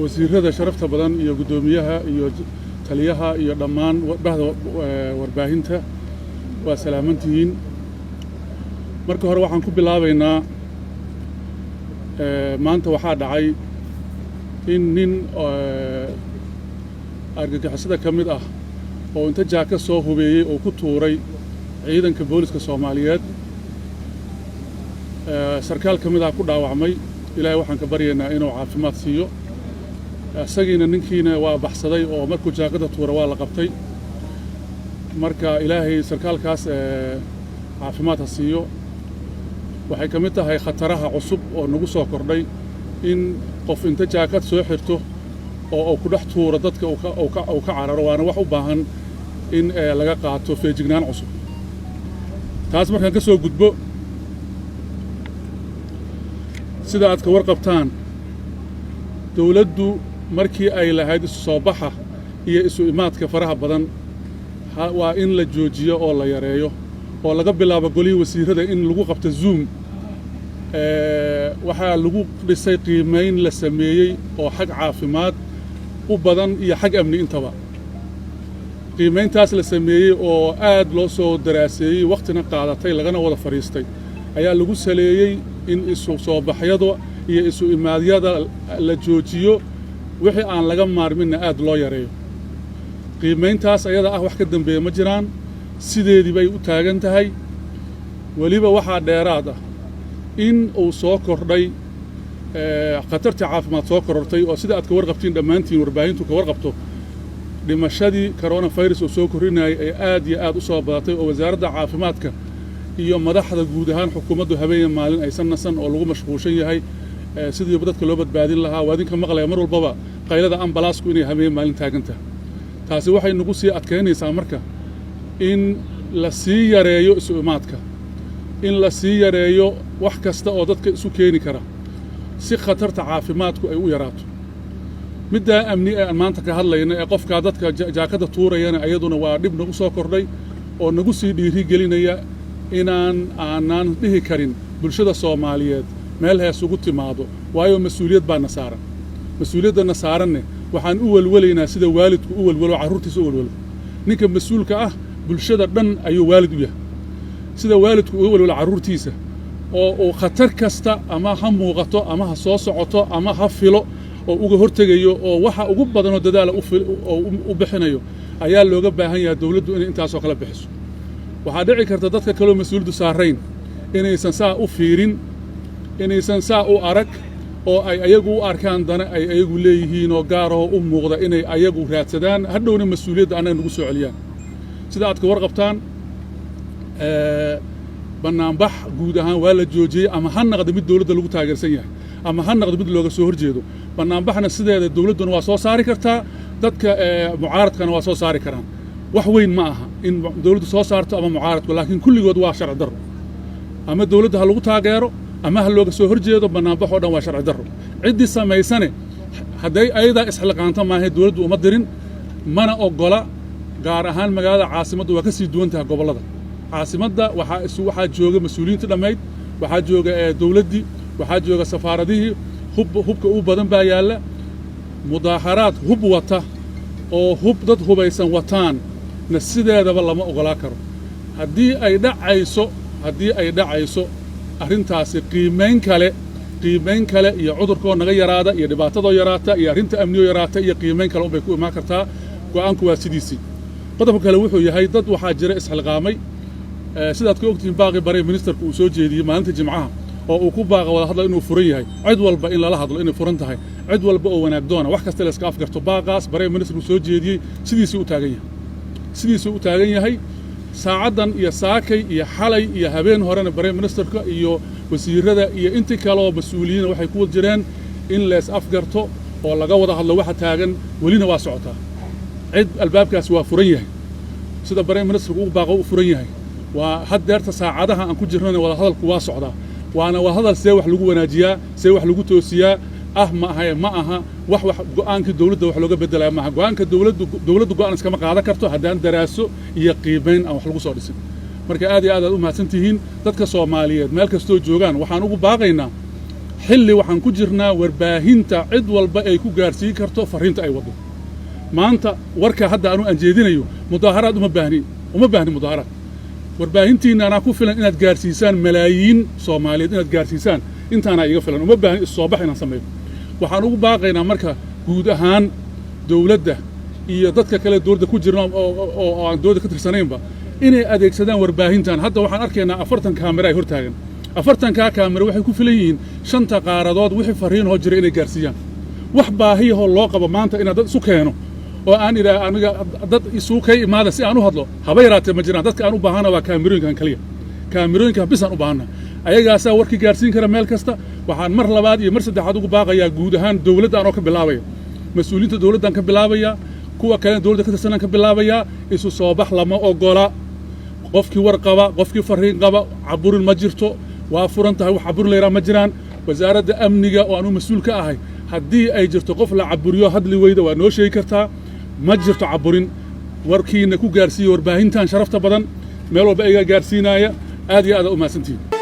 Wasiirada sharafta badan iyo guddoomiyaha iyo taliyaha iyo dhammaan bahda warbaahinta, waa salaamantihiin. Marka hore waxaan ku bilaabaynaa, maanta waxaa dhacay in nin argagixisada ka mid ah oo inta jaaka soo hubeeyey oo ku tuuray ciidanka booliska Soomaaliyeed, sarkaal ka mid ah ku dhaawacmay. Ilaahay waxaan ka baryaynaa inuu caafimaad siiyo isagiina. Ninkiina waa baxsaday oo markuu jaakada tuura waa la qabtay. Marka Ilaahay sarkaalkaas caafimaad ha siiyo. Waxay ka mid tahay khataraha cusub oo nagu soo kordhay in qof inta jaakad soo xirto oo uu ku dhex tuuro dadka uu ka cararo, waana wax u baahan in laga qaato feejignaan cusub. Taas markaan ka soo gudbo, sida aad ka warqabtaan, dawladdu markii ay lahayd isu soo baxa iyo isu imaadka faraha badan waa in la joojiyo oo la yareeyo, oo laga bilaabo golihii wasiirada in lagu qabto Zoom, waxaa lagu dhisay qiimayn la sameeyey oo xag caafimaad u badan iyo xag amni intaba. Qiimayntaas la sameeyey oo aad loo soo daraaseeyey, wakhtina qaadatay, lagana wada fadhiistay, ayaa lagu saleeyey in isu soo baxyada iyo isu imaadyada la joojiyo, wixii aan laga maarminna aad loo yareeyo. Qiimayntaas ayada ah wax ka dambeeya ma jiraan, sideedii bay u taagan tahay. Weliba waxaa dheeraad ah in uu soo kordhay khatartii caafimaad soo korortay, oo sida aad ka warqabtiin dhammaantiin, warbaahintu ka warqabto, dhimashadii coronavirus oo soo korrinayay ay aad iyo aad u soo badatay, oo Wasaaradda Caafimaadka iyo madaxda guud ahaan xukuumaddu habeenya maalin aysan nasan oo lagu mashquulshan yahay sidii dadka loo badbaadin lahaa. Waa idinka maqlaya mar walbaba qaylada ambalaasku inay habeen maalin taagan tahay. Taasi waxay nagu sii adkaynaysaa marka in la sii yareeyo isu imaadka, in la sii yareeyo wax kasta oo dadka isu keeni kara, si khatarta caafimaadku ay u yaraato. Middaa amni ee aan maanta ka hadlayna ee qofkaa dadka jaakadda tuurayana, ayaduna waa dhib nagu soo kordhay oo nagu sii dhiiri gelinaya inaan aanaan dhihi karin bulshada Soomaaliyeed meel hees ugu timaado, waayo mas-uuliyad baana saaran. Mas-uuliyaddanna saaranne waxaan u welwelaynaa sida waalidku u welwelo carruurtiisa u welwelo. Ninka mas-uulka ah bulshada dhan ayuu waalid u yahay. Sida waalidku uga welwelo carruurtiisa oo uu khatar kasta, ama ha muuqato ama ha soo socoto ama ha filo, oo uga hortegayo oo waxa ugu badanoo dadaala oo u bixinayo, ayaa looga baahan yahay dawladdu inay intaasoo kale bixiso. Waxaa dhici karta dadka kaloo mas-uuliyaddu saarayn inaysan saa u fiirin, inaysan saa u arag, oo ay ayagu u arkaan dana ay ayagu leeyihiin oo gaarahoo u muuqda inay ayagu raadsadaan, hadhowna mas-uuliyadda annaga nagu soo celiyaan. Sida aad ka warqabtaan, bannaanbax guud ahaan waa la joojiyey, ama ha naqdo mid dawladda lagu taageersan yahay ama ha naqdo mid looga soo horjeedo. Bannaanbaxna sideeda dawladduna waa soo saari kartaa, dadka mucaaradkana waa soo saari karaan. Wax weyn ma aha in dawladdu soo saarto ama mucaaradku, laakiin kulligood waa sharci darro. Ama dawladda ha lagu taageero ama ha looga soo horjeedo, bannaanbax oo dhan waa sharci darro. Ciddii samaysane hadday ayadaa isxilqaanto maahay, dawladdu uma dirin, mana oggola. Gaar ahaan magaalada caasimaddu waa ka sii duwan tahay gobollada. Caasimadda waxaa jooga mas-uuliyiinta dhammayd, waxaa jooga dawladdii, waxaa jooga safaaradihii, hubka ugu badan baa yaalla. Mudaaxaraad hub wata oo hub dad hubaysan wataan na sideedaba lama oggolaa karo. Haddii ay dhacayso arrintaasi, qiimayn kale iyo cudurkoo naga yaraada iyo dhibaatadoo yaraata iyo arrinta amniyoo yaraata iyo qiimayn kale unbay ku imaan kartaa. Go'aanku waa sidiisii. Qodobka kale wuxuu yahay, dad waxaa jira isxilqaamay. Sidaad ka ogtihiin, baaqii prime ministerku uu soo jeediyey maalinta Jimcaha oo uu ku baaqa wada hadla inuu furan yahay, cid walba in lala hadlo inay furan tahay, cid walba oo wanaagdoona, wax kasta la iska afgarto, baaqaas prime ministerku soo jeediyey sidiisii u taagan yahay, sidiisuu u taagan yahay. Saacaddan iyo saakay iyo xalay iyo habeen horena prime ministerka iyo wasiirada iyo intii kale oo mas-uuliyiina waxay ku jireen in lees afgarto oo laga wada hadlo waxa taagan. Welina waa socotaa. Cid albaabkaasi waa furan yahay, sida prime ministerku ugu baaqo u furan yahay. Waa haddeerta saacadaha aan ku jirnana wada hadalku waa socdaa, waana wada hadal see wax lagu wanaajiyaa, see wax lagu toosiyaa ah. Ma aha, ma aha wax go'aankii dawladda wax looga beddelaya maaha. Go'aanka dawladdu go'aan iskama qaadan karto haddaan daraaso iyo qiimayn aan wax lagu soo dhisin. Marka aad iyo aad aad u mahadsan tihiin. Dadka Soomaaliyeed meel kastoo joogaan waxaan ugu baaqaynaa Xilli waxaan ku jirnaa warbaahinta cid walba ay ku gaarsiin karto farriinta ay waddo. Maanta warka hadda anu aan jeedinayo mudaaharaad uma baahni, uma baahni mudaaharaad. Warbaahintiinna anaa ku filan inaad gaarsiisaan malaayiin Soomaaliyeed, inaad gaarsiisaan intaanaa iga filan. Uma baahni issoobax inaan sameeyo. Waxaan ugu baaqaynaa marka guud ahaan dowladda iyo dadka kale dowladda ku jirna oo aan dowladda ka tirsanaynba inay adeegsadaan warbaahintan. Hadda waxaan arkaynaa 40 kaamira ay hortaagan. 40-kaa kaamira waxay ku filan yihiin shanta qaaradood wixii farriinhoo jira inay gaarsiiyaan. Wax baahiyahoo loo qabo maanta inaad dad isu keeno oo aan idhaah aniga dad isugu kay imaada si aan u hadlo, haba yaraatee ma jiraan. Dadka aan u baahana waa kaamirooyinkan kaliya, kaamirooyinkan bisaan u baahana. Ayagaasaa warkii gaarsiin kara meel kasta. Waxaan mar labaad iyo mar saddexaad ugu baaqayaa guud ahaan dowladda anoo ka bilaabaya, mas-uuliyiinta dowladdan ka bilaabaya, kuwa kalena dowladda ka tirsanaan ka bilaabayaa: isu soo bax lama ogola. Qofkii war qaba, qofkii farriin qaba, caburin ma jirto, waa furan tahay. Wax caburin layraa ma jiraan. Wasaaradda amniga oo anuu mas-uul ka ahay, haddii ay jirto qof la caburiyo hadli weyda, waa noo sheegi kartaa. Ma jirto caburin. Warkiina ku gaarsiiya warbaahintan sharafta badan, meel walba ayagaa gaarsiinaaya. Aad iyo aad aa u mahadsantihiin.